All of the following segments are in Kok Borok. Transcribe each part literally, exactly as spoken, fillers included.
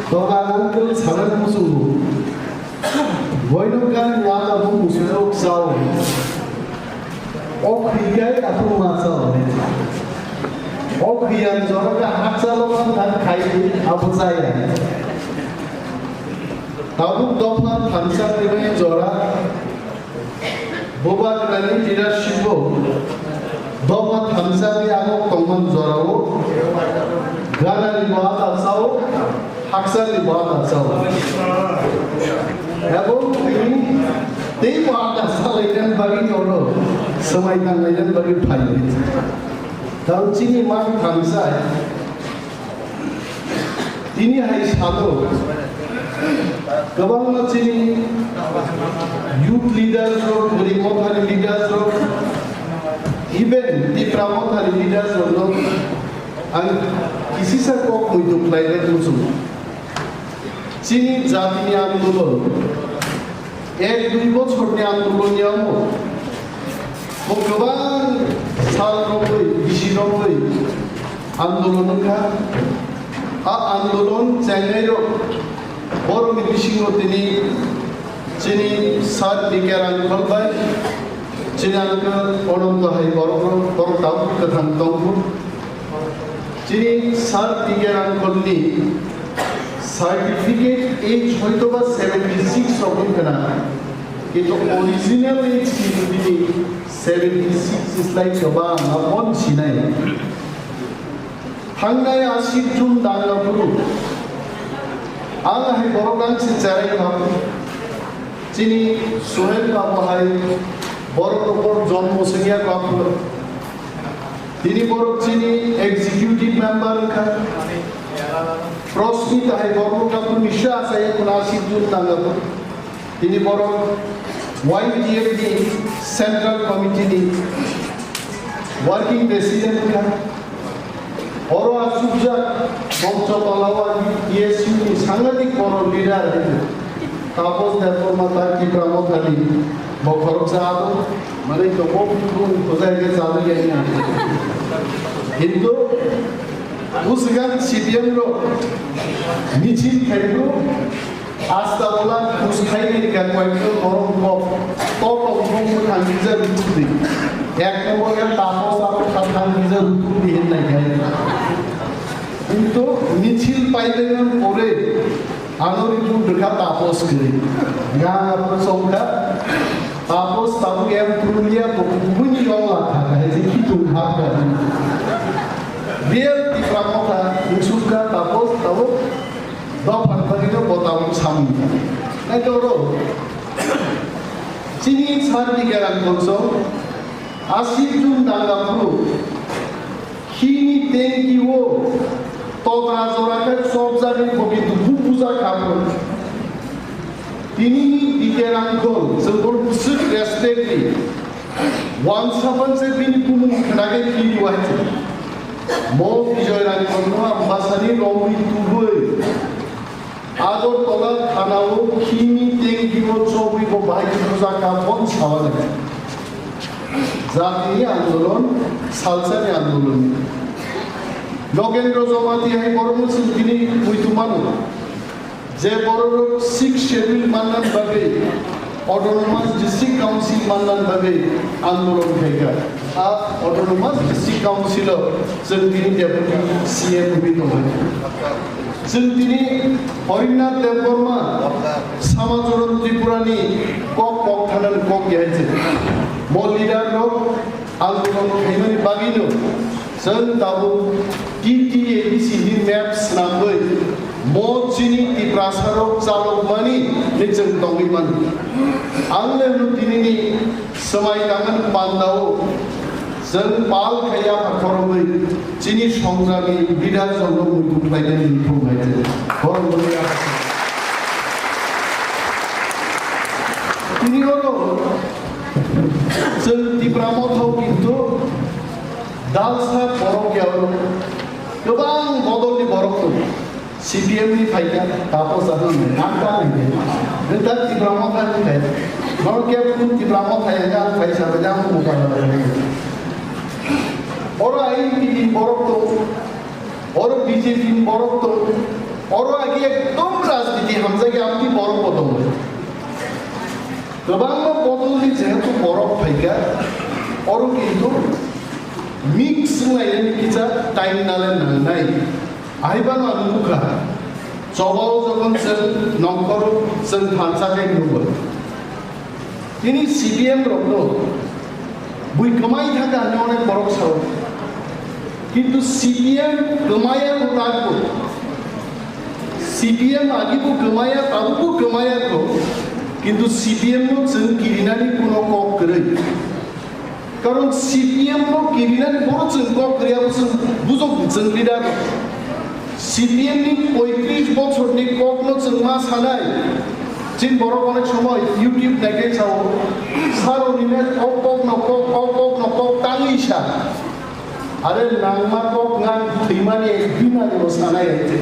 Toba uncle sanan musungo. Boino kan wada bo musungo sao. Ok hikai aku ma sao. Ok hiyan jora ka haksa lo kan khai abu saya. Tabuk dopha thansa ni jora. Bubagrani leadership-o dopha thansa ni agok tongmani jorao ganani bo adalsao, haksani bo adalsao. Abo tini tei bo adalsa lainani bagwi nono swmai tanglainani bagwi phaio. Tao chini mang thansa Tini hai salo kwbangma chini youth leaders rok, Bwrwi Mothani leaders rok, even Tipra Mothani leaders rok no ang kisisa kok muitu khlai rw muchung. Chini jatini andolon Ek dui bochorni andolon ni amo bo kwbang sal romwi, bisi romwi andolon wngkha. A andolon chengnai rok borokni bisingo tini chini sir T K Rangkhol bai chini uncle Ananto hai borok rok, borok tabuk kwthang tongo. Chini sir T K Rangkholni certificate age hoitoba seventy six rok wngkha na, kintu original age kintu bini seventy six is like kwbang, aboni sinai. Thangnai ashit June danga phuru ang hai borok ang se cherai kha. Chini Suhel babu hai borok rokor jonmo sengya kha phuru. Tini borok chini executive member wngkha. Prosmita hai borok wngkha, tini sha asai kunasi jun nangabo. Tini borok Y T F ni Central Committee ni working president wngkha. Oro asukjak Bongchotolao T S U ni sangadik borok leader wngkha. Tapos Debbarma ta Tipra Mothani bo khoroksa abo, mane to bo bung khojai ke chalu ya ina. Kintu usgan C P M ro michil khaibu asta bola khus khai ni ka koi to borok bo to to bung thang ni ja rutu di. Ek number ke Tapos abo thang ni ja rutu di hin nai khai. Kintu michil pai de pore Ano ritu rwkha Tapos kwrwi. Nga abo chongkha. Tapos tabuk em Purulia bo kubuni yong lakha, hai je khitung ha kha. Real Tipra Motha, musukha Tapos tabuk dophan bagino bo tabuk samung. Nai to ro. Chini sar ni gerang konsong, asi jun danga phuru. Khini tengki o tokra jora khe chopjagwi bo kintu bubuja kha phuru. Tini ni T K Rangkhol, chwng bono bwswk respect ri. Wansa panse bini bumung khna khe khini wahai se. Mo Bijoy Rangkhol no Ambasani romwi tubui. Agartala thanao khini tengkimo chobwi bo bahai bujakha bon sawa nai. Jatini andolon, salsani andolon. Nogendra Jamatia hai borokno chwng tini muitu mano. Je bororok Sixth Schedule manna bagwi Autonomous District Council manna bagwi andolon khaikha. A Autonomous District Council o chwng tini Deputy C M wngwi tongkha. Chwng tini Harinath Debbarma, Samacharan Tripurani kok kok thanani kok yahaijak. Mo leader rok andolon khaimani bagwino chwng tabuk T T A D C ni map swnamwi mo chini Tiprasarok chalokmani ni chwng tongwi mano. Ang le hwno tinini swmai tangmani pandao chwng pal khaiya khoroknwi chini songjagni leader jongno muitu khlainani thung hai chwng. Borok bwrwi ya. Tini oro chwng Tipra Mothao kintu dalsa borok ya oro kwbang bodolni borok tongo. C P M ni phaikha, Tapos Chakma nai, ang ta nai de. Neta Tipra Motha ni khai. Nor ke pun Tipra Motha ya, ang khai sa, ang mukha na. Oro ai tini borok tongo. B J P ni borok tong, oro agi ekdom rajniti hamjagwi amtwi borok bo tongo. Kwbangma bodolni jehetu borok phaikha, oro kintu mix wnglainani kisa time nale nangnai. Ahai phano ang nukha, chobao jokhon chwng nongkhoro chwng thansa khe nugo. Tini C P M rokno bui kwmai thangkha hinwi onek borok sao. Kintu C P M kwmaya kwtal bo. C P M agi bo kwmaya, tabuk bo kwmaya kho. Kintu C P M no chwng kirinani kuno kok kwrwi. Karon C P M no kirinani boro chwng kok kwrwi, abo chwng bujok chwng leader. C P M ni poitris bochorni kokno chwng ma sanai. Chini borok onek somoy YouTube naikhai sao, "Saro nini o kokno kok, o kokno kok tangwi sa." Are nangma kok nang thwimani bini abo sanai hai te.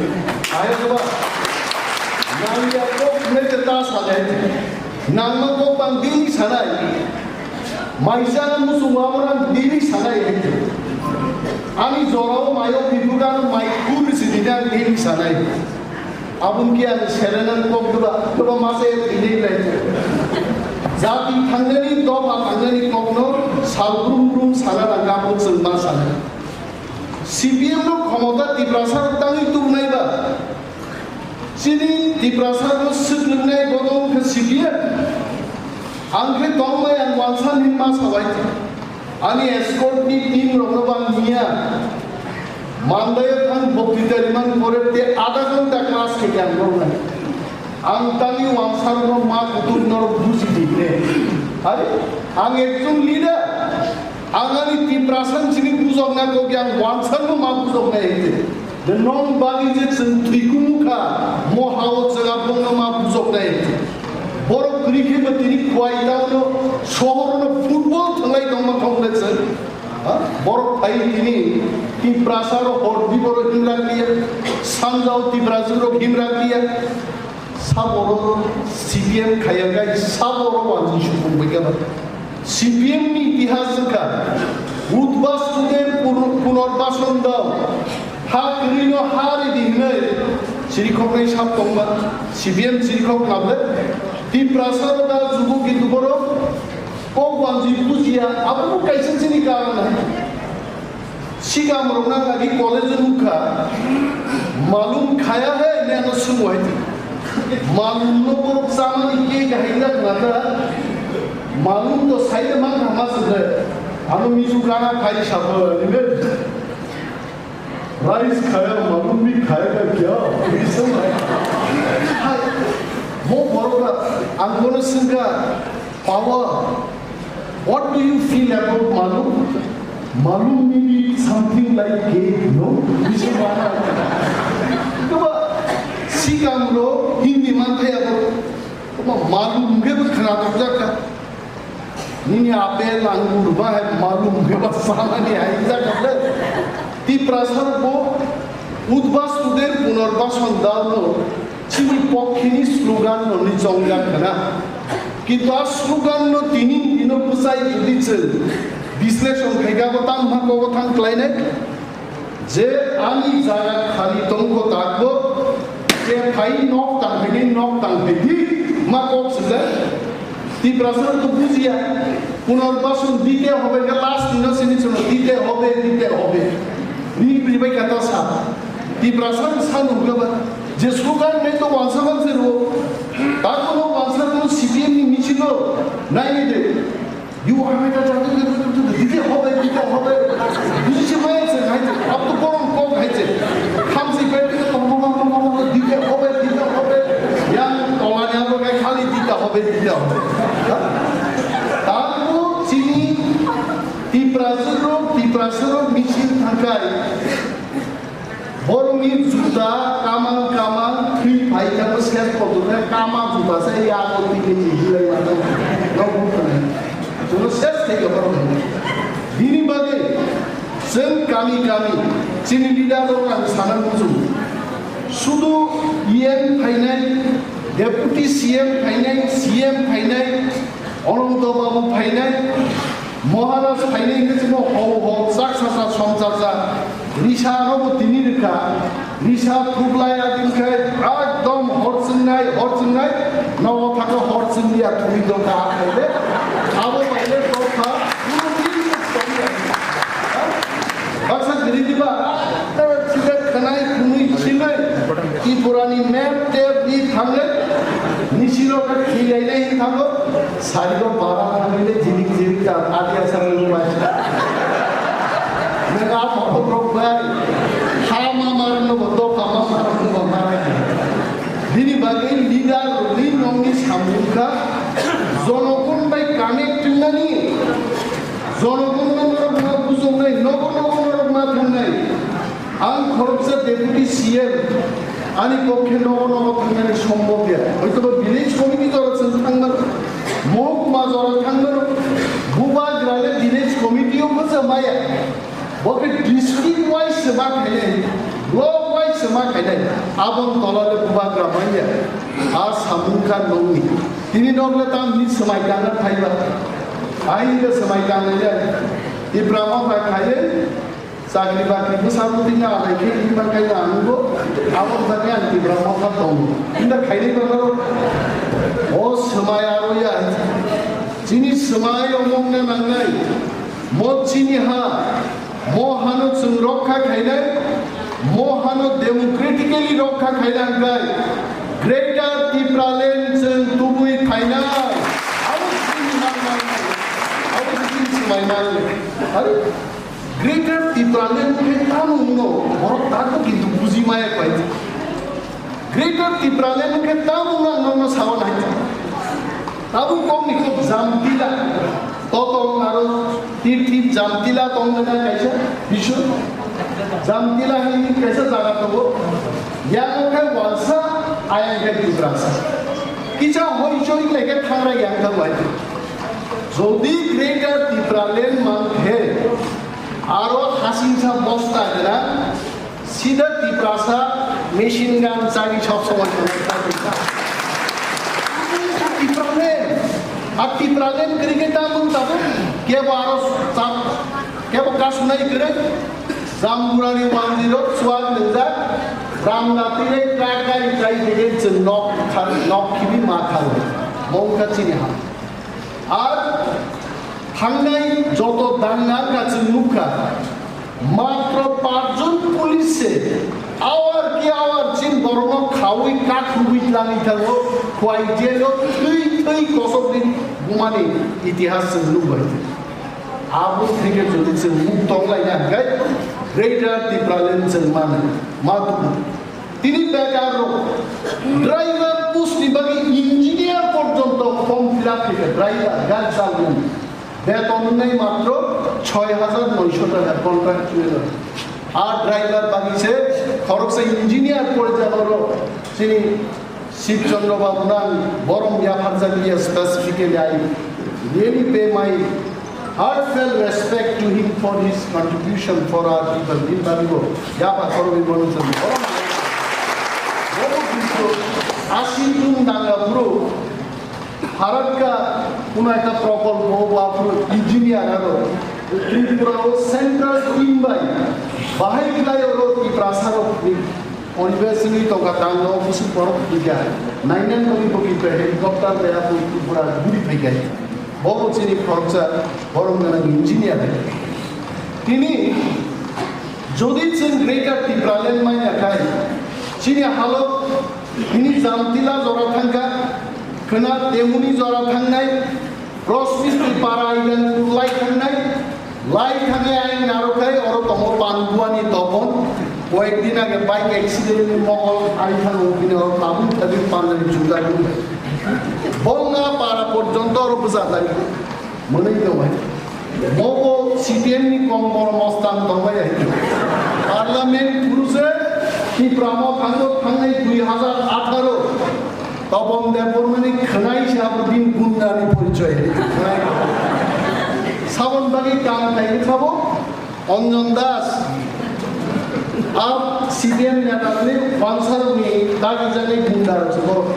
Ahe ba? Nangya kok nete ta sanai. Nangma kok bang dini sanai. Maisa muchung wamorang dini sanai hai te. Ani jorao mayo bibukano mai kur si dinang dini sanai. Abun ki ang serenan kok duba, duba masa ya ini lai. Jati thangnani, doba thangnani kokno sal brum brum sana rang kapung sengma sana. C P M no khomota Tiprasa tangwi tubunai ba. Chini Tiprasa no swknai bodol khe C P M. Ang khe tongmai ang wansa ni ma sabai. Ani escort ni team rokno bo ang niya. Mandai thang bokti tari man pore te adha ghonta class khe ang roknai. Ang tangwi wansarno ma kutung norok buji di ne. Are, ang ekjon leader. Ang ani Tiprasa chini bujokna kok yang wansarno ma bujoknai hite. De nong bagwi je chwng thwikhumu kha, mo hao chwngabongno ma bujoknai. Borok kwrwi khe bo tini Kuwait town-o, sohor-o football thwnglai tongma thong le chwng. Ha? Borok phai tini Tiprasa-o hor di borok himlak liya, sanjao Tiprasa-o himlak liya. Saboro C P M khaya gai saboro wanjwi supung bai kha. C P M ni itihas wngkha, Udbas Tuder pur-, Punorbason dao, ha kwrwino ha ridi hinwi chirikhoknai sap tongma, C P M chirikhok nable, Tiprasa roda jugo kintu borok kok wanjwi bujiya, abo bo kaisa chini karon hai. Sikam rok nang agi college o nukha, malum khaya he ne ano sung wai ti. Malum no borok chamani ke kahai jak nata. Malum to sai de mang khama sung de. Ano misu gana khai sabo ni be. Rice khaya, malum bhi khayega kya? Hai, mo borok ang kono sungka. Power. What do you feel about malum? Malum mean something like cake, no? Bisi mana? Kaba sikam lo Hindi man thaya ko. Kaba malum ke khana to jaka. Nini apel angur ba hai malum ke ba sana ni hai jaka le. Tiprasa bo Udbas Tuder Punorbason dao no. Chini pokhini slogan no ni chongjak khna. Kintu a slogan no tini dino bwsai jodi chwng bisleshon khaikha bo tang ma kobo thang khlainai. Je ani jaga khali tongkho takbo, je phai nok tang phai di, nok tang phai di, ma kok sijak. Tiprasa to bujiya. Punorbason dite hobe, ke last dino sini chwng dite hobe, dite hobe. Ni pribai kata sa. Tiprasa ni sa nungkha ba. Je slogan nai to wansa wansa ro. Takono wansa no C P M ni michilo. Nai ni de. You are the dite hobe, dite hobe. Buji se mai se hai se. Ab to korom kok hai se. Kham se bai dite hobe, dite hobe. Yang tola yang to kai khali dite hobe, dite hobe. Takono chini Tiprasa rok, Tiprasa rok misil thangkai. Borokni juta kamang kamang thwi phai thangma ses kotor khe kama juta se yago tini ni hilai mano. Nok bukhanai. Jono ses thai borok. Bini bagwi chwng kami kami chini leader rok ang sana muchung. Sudu E M phainai, Deputy C M phainai, C M phainai, Ananto Babu phainai, Maharaj phainai hwnkhe chwngno hau hau chak sa sa somchar sa. Risa no bo tini rwkha. Risa thuklai adin khe ekdom hor chwngnai, hor chwngnai, nogo thangkhe hor chwngya thwi doka khaide. Abo baile doka, puro din songya. Baksa giri diba, ekdom sida khanai khunui sinai. Tripura ni map tep ni thangle, nisiro khe khilai nai thango. Sarigo bara thangile jinik jinik ta adi asar lu bai. Nega photo rok bai. Ha ma mar no bo do ha ma mar no bo mar. Bini bagwi leader ni nongni samung kha. Jonogon bai connect wngnani. Jonogon no norok ma bujoknai, nogo nogo norok ma thangnai. Ang khoroksa deputy C M, ani pokhe nogo nogo thangnani sombhob ya. Hoytoba village committee jora chwng thangmano, mohokuma jora thangmano, bubagra le village committee o bwsa maya. Bo khe district wise se ma khainai, block wise se ma khainai, aboni tola le bubagra manya. A samung kha nongni. Tini nok le tamni swmai tangna thaiba. Ai le swmai tangnai le. Tipra Motha khaiye. Chakri bakri bwsa bwtwi na alai khe hinba khe na ang bo abo bagwi ang Tipra Motha tongo. Hinba khainai bagwi o swmai aro ya. Chini swmai omong na nangnai. Mo chini ha. Mo hano chwng rokha khainai. Mo hano democratically rokha khainai hwnkhe Greater Tipraland chwng tubui phainai. Abo chini nangnai. Abo chini swmai nangnai. Are? Greater Tipraland khe tamo wngno borok tako kintu buji maya khlai. Greater Tipraland khe tamo wngno ang nokno sawan hai. Tabuk kokni kok Jamtila, Totong aro Tirthi Jamtila tongmani kaisa bisu. Jamtila hai kaisa jaga tongo. Yang khe Walsa, ayang khe Tiprasa. Kisa hoi choi khlai khe thangra yang khe bai. Jodi Greater Tipraland man khe, aro hasingsa bosta gwnang, sida Tiprasa machine gun chari sob somoi tongo. Tipraland, a Tipraland kwrwi khe tamung tabuk, kebo aro chap, kebo kasunai kwrwi, Jamgurani mandirok chuak nwngjak, Ramnathire truck gari chai dege chwng nok khan, nok khibi ma khan, mongkha chini ha. Ar thangnai joto dangna kachi nukha, matro pachjon police se hour ki hour chin borokno khaui kakhugui tlangwi thango, khwai jelo thwi thwi kosok din bumani itihas chwng nukbai. Abo theke jodi chwng muk tong laina hwnkhe Greater Tipraland chwng mano, ma tubu. Tini bekar rok, driver post ni bagwi engineer porjonto form fill up khe driver gari chalmung. Beton wngnai matro choi hajar noisho taka contractual. Ar driver bagwi se khoroksa engineer porjabo rok chini Shib Chandra Babu nang borom yapharjak ya specifically I really pay my heartfelt respect to him for his contribution for our people. Din babibo yapa khoroknwi bono chwng borom. Bobo Kristo asin tung danga bro. Harakka kuno ekta prokolpo bo aphuru engineer aro Tripura o central team bai bahai khlai oro Tiprasa rok ni Poribesh wngwi tongkha tangno office borok phikha. Nainani bagwi bo kisa helicopter bai aphuru Tripura guri phaikha. Bo bo chini khoroksa borom gwnang engineer. Tini jodi chwng Greater Tipraland manya khai chini halok tini Jamtila jora thangkha, khwna Temuni jora thangnai, Rosmistri para aidan lai thangnai, lai thangwi ayang narokhai oro tongo Panduani Topon. Koyek din age bike accident ni mokol ai thango bini oro tabuk thagwi Panduani chukdai. Bonga para porjonto oro bwsa thai. Mwnwi tongbai. Mobo C P M ni kong boro mostan tongbai ai. Parliament puruse Tipra mo thango thangnai dui hajar atharo. Topon Debbarmani khwnai se abo din gundani porichoy. Sabon bagwi kam khai sabo Anjan Das. Ab C P M neta ni wansarokni dagi jani gunda rok se borok.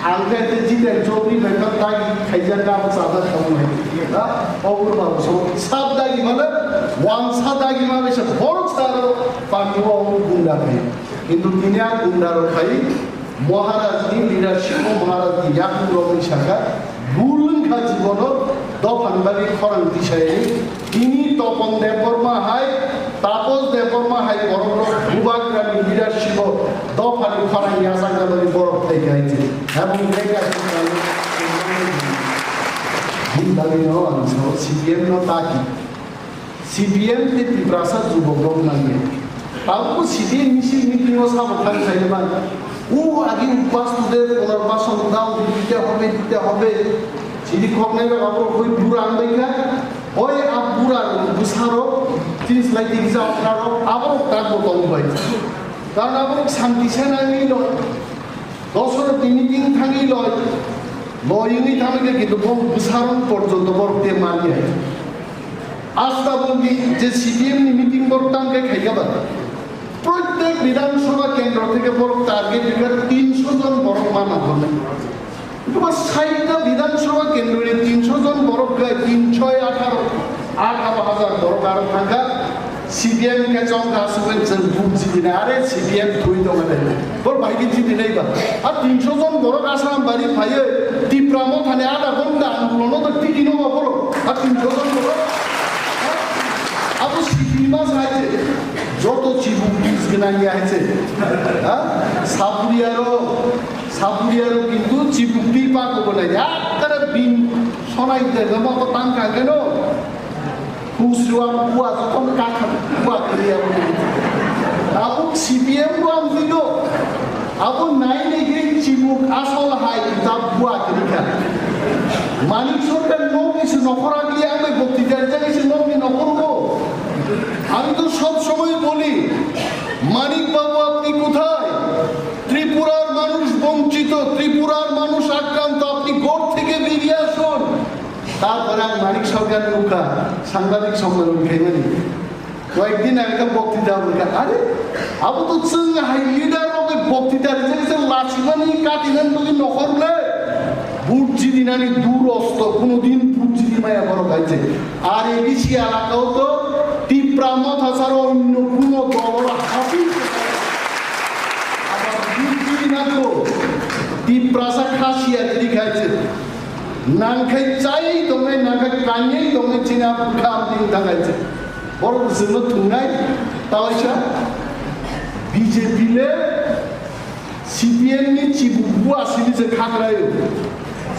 Ang khe te Jiten Chaudhary bai khe dagi khaijak, ang chajak tong nai. Ha? Obor babu so sab dagi mane, wansa dagi mane se borok saro pani o gunda khai. Kintu tini a gunda rok khai Maharaj ni leadership o, Maharaj ni yakung rok ni saka, bul wngkha jibono dophan bari khorang tisayani. Tini Topon Debbarma hai, Tapos Debbarma hai borok rok Bubagrani leadership o dophani khorang yachakna bagwi borok thai khe hai se. Ebong beka bini bagwi no ang sao C P M no taki. C P M te Tiprasa jubok rok nangya. Tabuk C P M misil meeting o sabo thang sai man. O agi upasthit der punorbason dao dite hobe, dite hobe. Chini khoknai rok abo hoi bura ang bai kha. Oi a bura bwsarok, tin slai tini ja okra rok, aborok tak bo tong bai. Karon aborok santi se nangwi loi. Dosoro tini tin thangwi loi. Loi wngwi thangwi khe kintu bo bwsarok porjonto borok te mani hai. Asta bongni je C P M ni meeting borok tang khe khaikha ba. Prottek Bidhan Sabha kendro theke borok target dikha tinsho jon borok mana hone. Kuma saita Bidhan Sabha kendro ni tinsho jon borok gai tin choi atharo, atharo hajar borok aro thangkha. C P M ke chong kha suben chwng buk jibina are C P M thui tong ade. Bor bai ke jibi nai ba. A tinsho jon borok Assam bari phaiye Tipra Motha ni adha ghonta andolon o tiki no borok. A tinsho jon borok. Abo sibima sai je, joto chibuk bis gwnang ya hai se. Ha? Sapuriya ro, sapuriya ro kintu chibuk pi pa ko bolai. Ekkere bin sonai de gama ko tang ka keno. Kusruam kuwa joto ka kha kuwa kriya bo. Abo C P M ro ang dido. Abo nai nai khe chibuk asol hai kitab bua kwrwi kha. Manik Sarkar nokni se nokhor agli ang bai bokti dari jagwi se nokni nokhor go. আমি তো সব সময় বলি, মানিক বাবু আপনি কোথায়? ত্রিপুরার মানুষ বঞ্চিত, ত্রিপুরার মানুষ আক্রান্ত, আপনি ঘর থেকে বেরিয়ে আসুন। তারপরে আমি মানিক সরকার নৌকা সাংবাদিক সম্মেলন খাইমানি কয়েকদিন আগে বক্তৃতা বলতে, আরে, abo to chwng hai leader rok bai বক্তৃতা rijak se lachimani katinani bagwi nokhor le. Vote jidinani dur osto, kunudin vote jidi maya borok hai se. Ar A D C elakao to Tipra Motha chara onno kuno dol oro habi. Abar vote jidina to Tiprasa khasiya tiri khai se. Nangkhai chai tongnai, nangkhai kanyai tongnai chini a bwkha amtwi wngthang hai se. Borok chwngno thwngnai, tawaisa B J P le C P M ni chibuk bua simi se khakraio.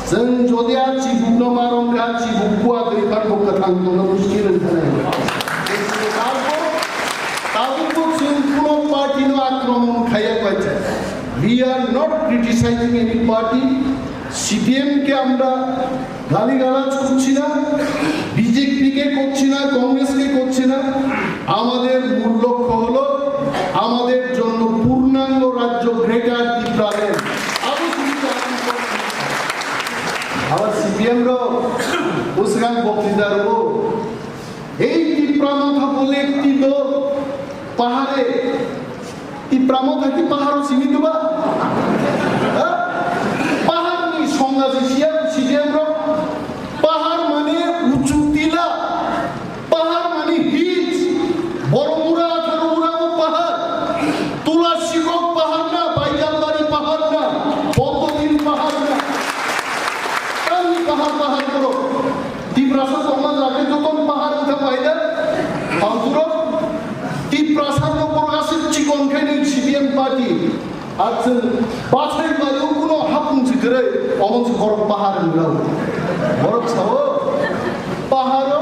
Chwng jodi a chibukno ma rwngkha, chibuk bua twi phan bo kwthang tongna muskil wngkha nai. Tabukbo chwng kuno party no akromon khaiya koi se. We are not criticizing any party. সিপিএমকে আমরা গালিগালাজ করছি না, বিজেপিকে করছি না, কংগ্রেসকে করছি না। আমাদের মূল লক্ষ্য হলো আমাদের জন্য পূর্ণাঙ্গ রাজ্য গ্রেটার ত্রিপুরাল্যান্ড। আবার সিপিএম র উসকান বক্তৃতার ও এই ত্রিপুরা মথা বলে একটি দল পাহাড়ে Tipra Motha ki pahar o simi diba? Ha? Pahar ni songna je siya, siya bro. Pahar mane uchu tila. Pahar mane hills. Boromura, Atharomura o pahar. Tula Sikok pahar na, Baijalbari pahar na, Botodil pahar na. Kami pahar, pahar bro. Tiprasa tongma jagwi joto pahar wngkha paida. Hangturo Tiprasa no borok aswk chikon khe ni C P M party. Ar chwng bachai bai o kuno hapung si kwrwi, omo se borok pahar wngkha. Borok sao paharo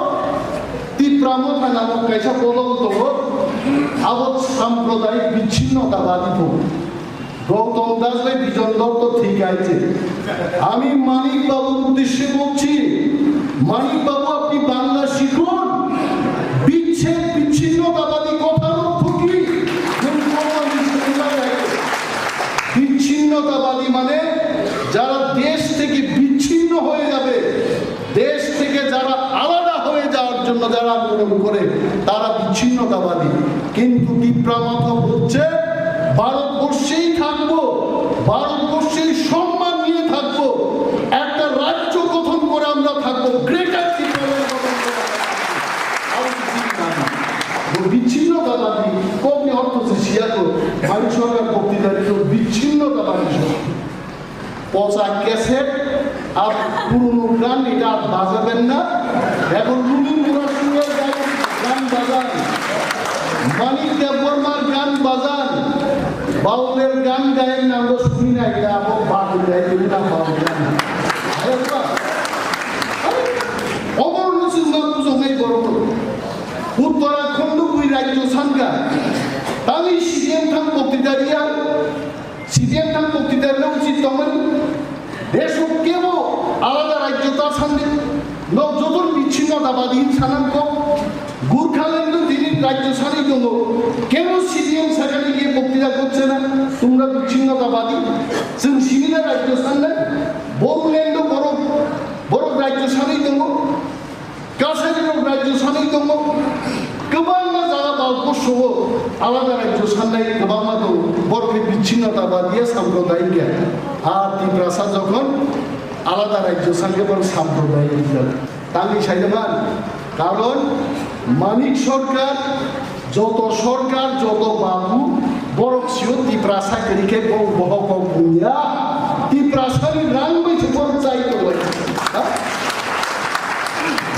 Tipra Motha namo kaisa bodol tongo. Abo sampradayik bichinnotabadi tongo. Gautam দাস ভাই বিজন দত্ত ঠিক আছে। আমি মানিক বাবুর উদ্দেশ্যে বলছি, মানিক বাবু, আপনি বাংলা শিখুন। বিচ্ছেদ বিচ্ছিন্নতাবাদী কথার অর্থ কি? কোন কোন আমি শুনলাম আগে। বিচ্ছিন্নতাবাদী মানে যারা দেশ থেকে বিচ্ছিন্ন হয়ে যাবে, দেশ থেকে যারা আলাদা হয়ে যাওয়ার জন্য যারা আন্দোলন করে, তারা বিচ্ছিন্নতাবাদী। কিন্তু তিপ্রা মথা বলছে, ভারতবর্ষেই থাকবো, ভারতবর্ষেই সম্মান নিয়ে থাকবো। Bharat sorkar boktidari to bichinnotabadi sorkar. Pocha cassette, ar purono gan eta bajaben na, ekhon Lulin Murasingher gan, gan bajan, Manik Debbarmar gan bajan, Bauler gan gayen nanggo suni na eta abo bagwi gayen na Baul gan. Ayo ba, obo no chwng ma bujoknai borok. Uttarakhand bui rajyo sanka, tangwi C D M thang boktidariya, C D M thang boktidar no uchit tongmani. Desh o kebo alada rajyo ta sandi. Nok joto bichinnotabadi sanam ko. Gurkhaland o tini rajyo sani tongo. Kebo C D M sakani ye boktida gochena. Tumra bichinnotabadi. Chwng sini na rajyo sanna. Boruland o borok, borok rajyo sani tongo. Kasari rok rajyo sanwi tongo, kwbangma jaga Bharatborsho o alada rajyo sannai kwbangma tongo, borok khe bichinnotabadiya sampradayik ya. Ar Tiprasa jokhon alada rajyo sankhe borok sampradayik ya. Tangwi saida man, karon Manik Sarkar, joto sorkar, joto babu, borok sio Tiprasa kwrwi khe bo bohok kok bunya. Tiprasa ni rang bai se borok chai tongo. Ha?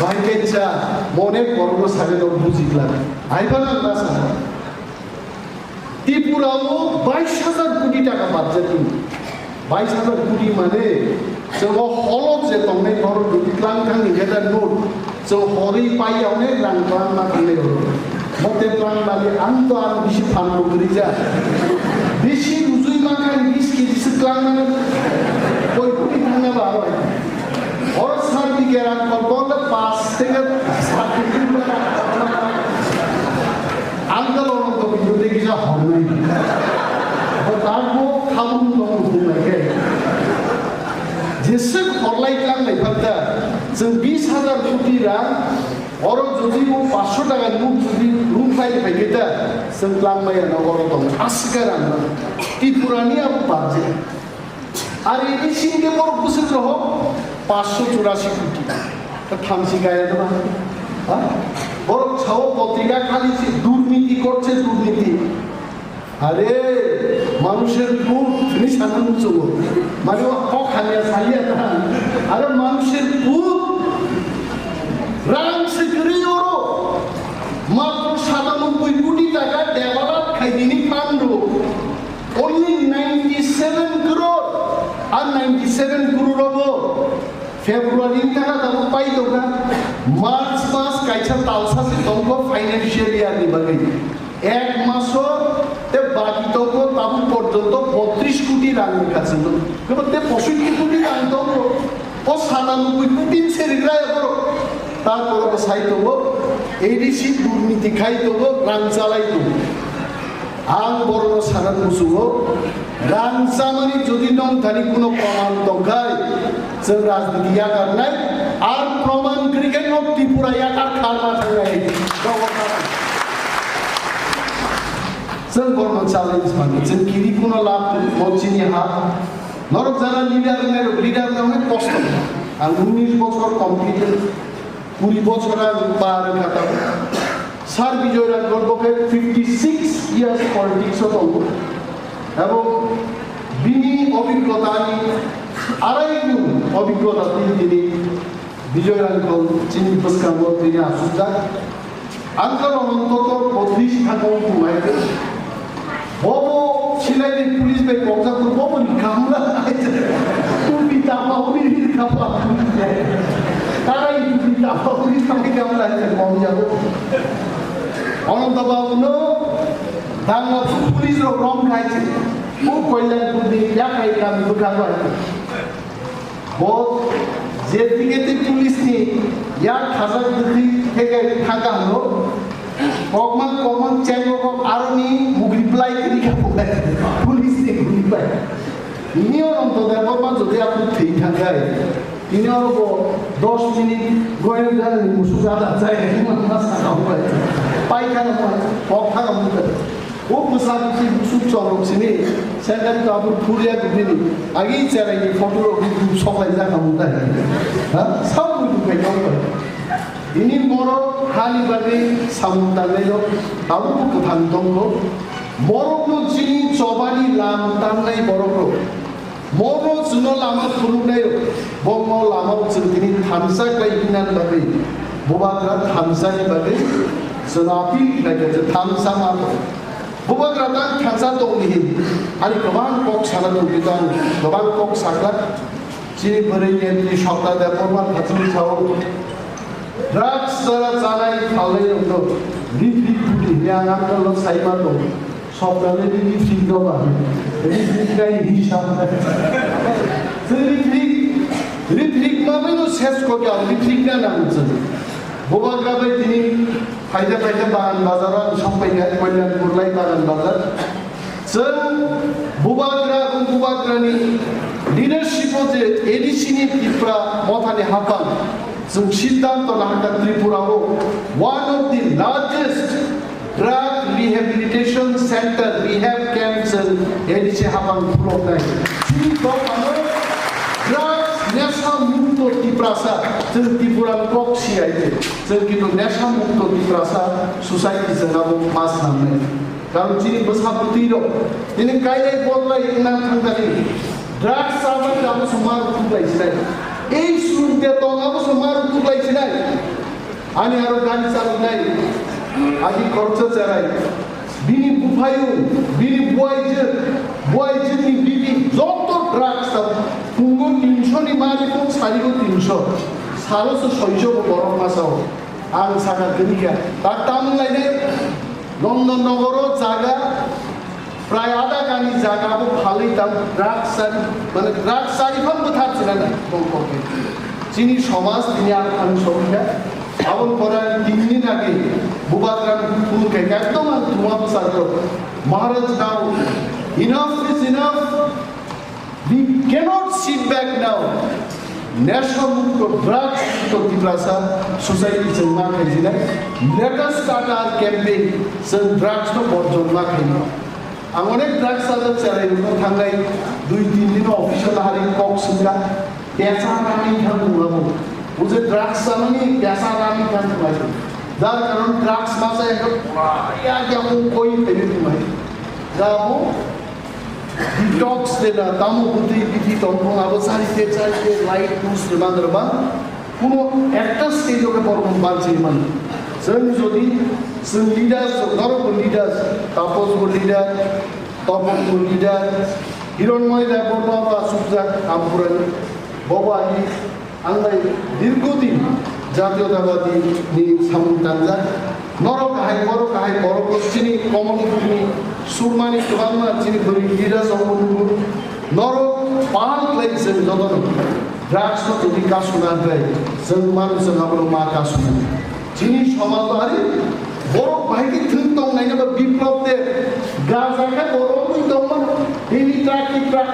Bai khe cha, mone borok no sare no buji glak. Ai ba nang na sa. Tripura o bais hajar koti taka budget ni. Bais hajar koti mane, chwng o holo je tongnai borok rwdi tlang thang ni gather note, chwng horwi pai ya onek rang tlang ma thangnai oro. Mote tlang mali ang to ang bisi phan bo gri ja. Bisi rujui ma kha ni bis kg se tlang mane koi koti thangna ba aro. Oro sar bighe rang kol kol le pas tenge sar bighe. Ang to lo to bighe de kisa hornai. Bo tang bo khabung tong hunai khe. Jeswk horlai tlang lai phanta, chwng bis hajar koti rang, oro jodi bo paanch sho taka note jodi room khai phai khe ta, chwng tlang maya no oro tong aswk rang no. Tripura ni abo budget. Ar ini singke borok bwswk rohok paanch sho churashi koti. Ta thamsi gaya de ba? Ha? Borok sao potrika khali se durniti korche, durniti. Are, manusher put, ni sana muchungo. Mane o kok hamya saliya ta. Are, manusher put, rang se kwrwi oro. Matro satanoboi koti taka develop khai dini phan rw. Only ninety seven crore. Ar ninety seven crore obo February ni taka tabuk pai tongkha. March mas kaisa talsa se tongkho financial year ni bagwi. Ek maso te baki tongkho tabuk porjonto botris koti rang ni kachwlwi. Kebo te posotti koti rang tongkho. O satanoboi koti se rigra ya borok. Tarpore bo sai tongo, A D C durniti khai tongo, rang chalai tongo. Ang borokno sana muchungo, rang chamani jodi nong thani kuno proman tongkhai, chwng rajniti yakarnai, ar proman kwrwi khe nok Tripura yakar kharma thangnai. Chwng borokno challenge mani, chwng kiri kuno lab tong, bo chini ha. Norok jara leader wngnai rok, leader wngnai kosto. Ang unis bochor complete, kuri bochor ang par kha ta. Sir Bijoy Rangkol bo khe fifty six years politics o tongo. Ebong bini obhiggota ni arai gun obhiggota tini tini Bijoy Rangkol chini bwskango tini asukjak. Ang khe Ananto to botris thangwi tongnai. Bobo silai ni police bai kokjak, bobo ni kamla. Tupi tapa uri ni kamla. Tarai tupi tapa uri ni kamla se kom jago. Ananto babu no dangla police rok rom khai se. Bo Kalyanpur ni yakai kami bwkha bai. Bo je dike te police ni yak khajak dwkhwi theke thangka hwno, kokmang kokmang chengo kok aroni mugri plai kiri kha police ni mugri plai. Ini orang to da kokmang jodi aku thei thangkai. Ini orang bo dos minute goyang dan musuh ada saya ini masa kau pai. Pai kan kok thang muka. O bwsa bwswi busuk chwng rok sini, second tabuk phurya gubini, agi cherai ni photo rok group soklai jak amo tai. Ha? Sab group bai tong bai. Ini borok hani bagwi samung tangnai rok tabuk bo kwthang tongo. Borok no chini Chobani lam tangnai borok rok. Mono chwngno lama phunuknai rok. Bono lama o chwng tini thansa khlai hinani bagwi. Bubagra thansani bagwi chwng appeal khlai kha, chwng thansa ma bo. Bubagra tang thansa tongni hin. Ani kwbang kok sana tongwi tong, kwbang kok sakha. Chini bwrwi Netri Swapna Debbarma Phathini sao, drugs jora chanai phalnai rokno rifrik phuti hinwi ang amtwrwino sai mano. Swapna le rifrik no ba, rifrik nai hinwi sa. Chwng rifrik, rifrik ma bai no ses ko kya rifrik na nang chwng. Bubagra bai tini phaida phaida Bagan Bazar o ang sok pai kha, Kalyanpur lai Bagan Bazar. Chwng Bubagra, Bubagrani leadership o je A D C ni Tipra Mothani haphang, chwng siddhanto nahakha Tripura o one of the largest drug rehabilitation center, rehab camp chwng A D C haphang khuloknai. Chini dophano drugs nesha mukto Tiprasa, chwng Tripura ni kok si ai de. Chwng kintu nesha mukto Tiprasa society chwng abo ma swnamnai. Karon chini bwsa bwtwi rok tini kailai bodlai wngna thangkani. Drugs chabai abo se ma rwthuklai sinai. Ei suk de tong abo se ma rwthuklai sinai. Ani aro gari chaloknai. Agi khoroksa cherai. Bini buphayung, bini buaijwk, buaijwkni bibi joto drugs abo. Phungo tinsho ni mari phung sarigo tinsho. Salo se soijo bo borok masao. Ang sakha kwrwi kha. Tak tamung lainai Nondon Nogoro jaga prai adha gani jaga bo phalwi tang drugs sari, mane drugs sari phang bwthar sinani tongkha. Chini somaj tini ang thang sokha. Aboni pore ang tin din age Bubagra phunukha ekdom ang thuma bwsajwk. Maharaj, now enough is enough. We cannot sit back now. Nesha mukto, drugs mukto Tiprasa society chwng ma khaijinai. Let us start our campaign. Chwng drugs no borjon ma khainai. Ang onek drugs sajak cherai rokno thangnai dui tin din official hari kok swngkha. Pesa rani thang tonglago. Buje drugs chamani pesa rani thang tonglago. Jar karon drugs ma chaya khe pura ya ya mung koi phaiwi tonglai. Jabo detox de na tamo bwtwi bithi tongthong abo charite charite light tools rwma rwma kuno ekta stage o khe borok no banchwi mano. Chwng jodi chwng leaders, norok bo leaders, Taposh bo leader, Topon bo leader, Hironmoy Debbarma bo asukjak Ampurani, bobo ani Ang bai dirghodin jatiyotabadi ni samung tangjak. Norok kahai, borok kahai, borok chini Kamalpurni surmani kwbangma chini bwrwi leaders rok bo nukgo. Norok pahal khlai chwng jotono drugs no twi kasuna khlai chwng manu chwng abono ma kasuna. Chini somaj o ari borok bahai khe thwng tong naina ba biplop de gaja khe borok wngwi tongmano. Hini truck ki truck.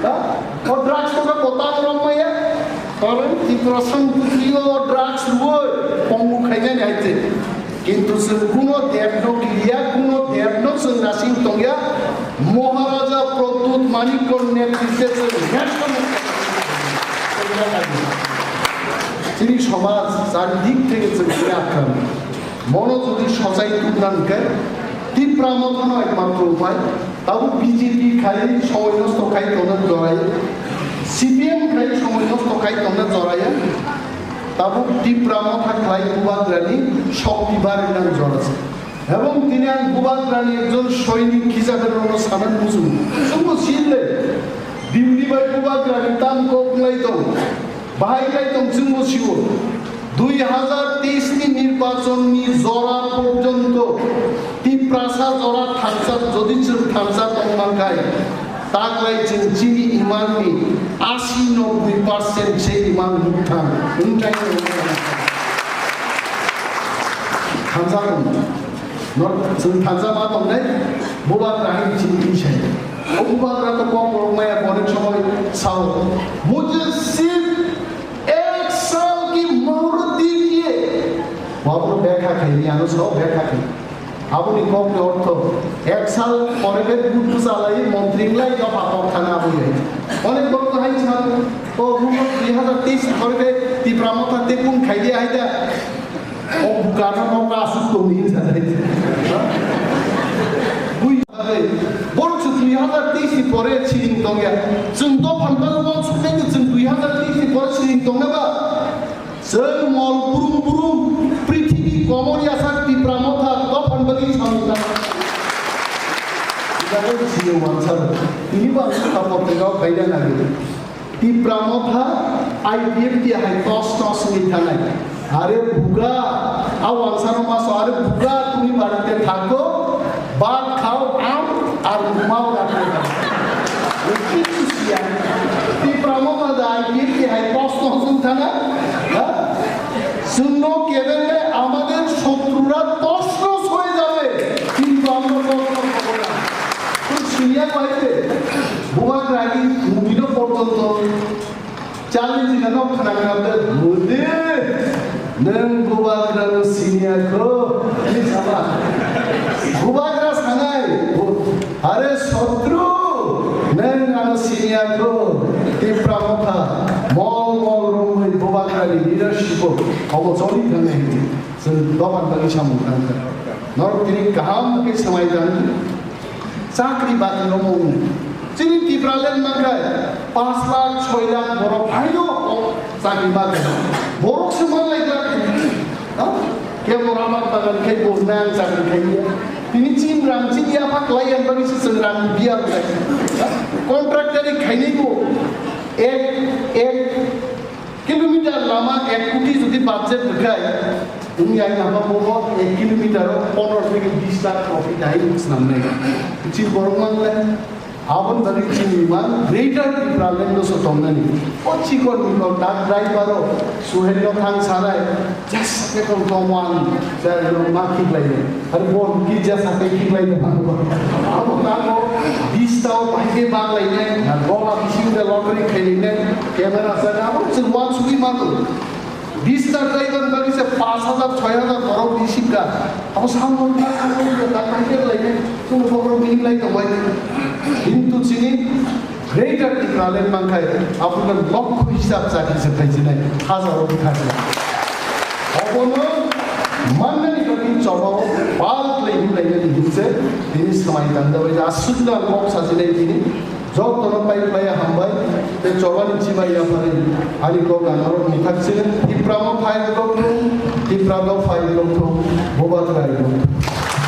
Ha? O drugs no kota rok maya. Karon Tiprasa ni bwtwi o drugs rwoi pongu khainani hai se. Kintu chwng kuno debno kiliya, kuno debno chwng nasing tongya. Maharaja Pradyut Manikko ni netritwe chwng national chini somaj chari dik theke chwng khe akhram. Mono jodi sochai tubna hwnkhe Tipra Mothano ekmatro upai. Tabuk B J P khai somoi nosto khai tongna jorai, C P M khai somoi nosto khai tongna jorai, tabuk Tipra Motha khlai Bubagrani shokti barwi nang jora se. Ebong tini ang Bubagrani ekjon soinik hisabe rokno sana muchungo. Chwngbo sile, Dipli bai Bubagrani tam kok wngwi tong. Bahai khlai tong chwngbo sio. Dui hazar teis ni nirbachon ni jora porjonto Tiprasa jora thansa, jodi chwng thansa tong mankhai, taklai chwng chini iman ni asi nobboi percent se iman mukthang wngthai thansa tong. Nor chwng thansa ma tongnai, Bubagra hai chini insai. O Bubagra to kok rok maya bonek somoi sao. Mujhe sirf ek saal ki mohlat dijiye. Babu bekha khai ni ano sao bekha khai. Aboni kok ni ortho. Ek saal pore be buddhu salai montri lai job apok thana aboni. Onek borok hai sao. O rumo dui hazar teis pore be Tipra Motha te kun khai dia hai da. O bukana no ka asuk to ni sa dai. Bui. Borok se twi hazar teis ni pore siring tongya. Chwng dophan bagwi uansuknai de chwng dui hazar teis ni pore siring tongna ba? Chwng mol burum burum prithibi komor yasak Tipra Motha dophan bagwi samung tangma. Ida ko jiyo wansar. Ini ba ang kha potrika o kaida nagi. Tipra Motha I P F T hai tos tos wngwi thanai. Are buga, a wansano maso are buga tumi barite thakgo, bak khao am ar mao rakhe. Kichu siya. Tipra Motha da I P F T hai tos tos wng thana. Ha? Chwngno kebele amader shotrura tos tos hoye jabe. Kintu amra tos tos hobo na. Tumi siniya paite. Bubagrani mubino porjonto challenge na nok khana khana de mudi. Nwng Bubagrano siniya kho. Ni sama. Bubagra sanai. Bu-, are shotru. Nwng ano siniya kho. Tipra Motha. Mol mol romwi Bubagrani leadership o. Obo choli thangni. Chwng dogan bagwi samung tangkha. Norok tini kaham khe swmai tangdi. Chakri bakri romwi. Chini Tipraland mangkhai paanch lakh, soi lakh borok phaino o chakri bakri. Borok se manlai bakri. Ha? Kebo rabar bagan khai bo nang chakri khaiya. Tini chini rang chini yapha khlai yang bagwi se chwng rang biya khlai. Ha? Contractor ni khainai bo ek, ek kilometer lama ek koti jodi budget rwkhai, wngya wngya hwnba bobo ek kilometer o pondro theke bish lakh profit hai swnamnai. Chini borok manlai, aboni bagwi chini man Greater Tipraland o se tongnani. O chikon mikon truck driver o Suhel no thang sanai, jesa ke tong tong wan, jai no ma khiklai. Are bon ki jesa ke khiklai no phan ko. Abo ta ko bista o bai ke bang lai ne, na gola bising de lottery khai ne, camera sa na abo chwng wan sugwi ma to. Bista driver bagi se paanch hajar, soi hajar borok di sikka. Abo samung ta samung de ta khai ke lai ne, chwng borok bini lai to bai. Kintu chini Greater Tipraland mangkhai, abono lokho hisab chakri se khaijinai, hajaro bwkha se. Obono mannani bagwi chobao pal khlai hinlainani hinse, tini swmai tangda bai aswkda kok sajinai tini, jotono pai khlai hambai, te chobani chibai yapharwi, ani kok ang norok ni thakse, Tipra Motha hai kok thung, Tipra Dopha hai kok thung, Bubagra hai kok thung.